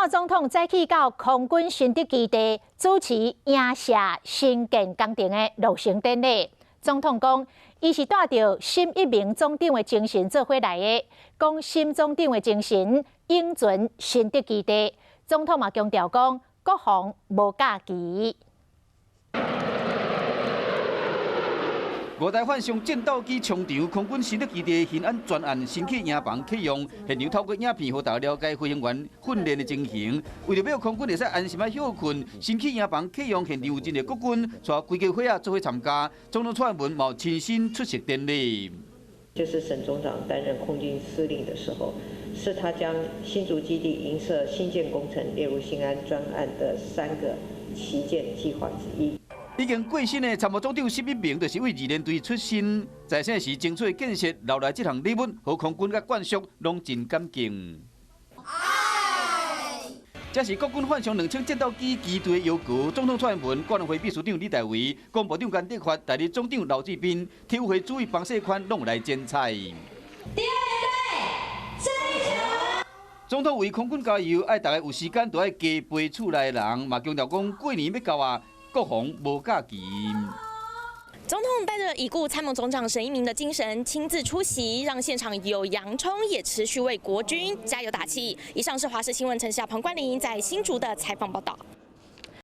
蔡總統早起到空軍新竹基地主持營舍新建工程的落成典禮。總統講，伊是帶著沈一鳴總長的精神做伙來的，講沈總長的精神永存新竹基地。總統嘛強調講，國防無假期。五台反常戰鬥機衝場，空軍新竹基地興安專案新起營房啟用，現場透過影片，予大家了解飛行員訓練的情形。為著欲空軍會使安心仔歇睏，新起營房啟用現場有真濟國軍，帶規家伙仔做伙參加。總統蔡英文嘛親身出席典禮。就是沈總長擔任空軍司令的時候，是他將新竹基地營舍新建工程列入興安專案的三個旗艦計劃之一。已經過身的參謀總長沈一鳴，就是為二連隊出身，在生時爭取建設留來這項禮物，予空軍佮眷屬攏真感敬。這是國軍漢翔2000戰鬥機機隊的邀求，總統蔡英文、國安會秘書長李大維、國防部長甘德發、代理總長劉志斌、體育會主委方世寬攏來剪彩。總統為空軍加油，愛逐家有時間都愛加陪厝內人，嘛強調講過年欲到啊。國防無假期。總統帶著已故參謀總長沈一鳴的精神親自出席，讓現場有洋蔥也持續為國軍加油打氣。以上是華視新聞陳夏彭冠霖在新竹的採訪報道。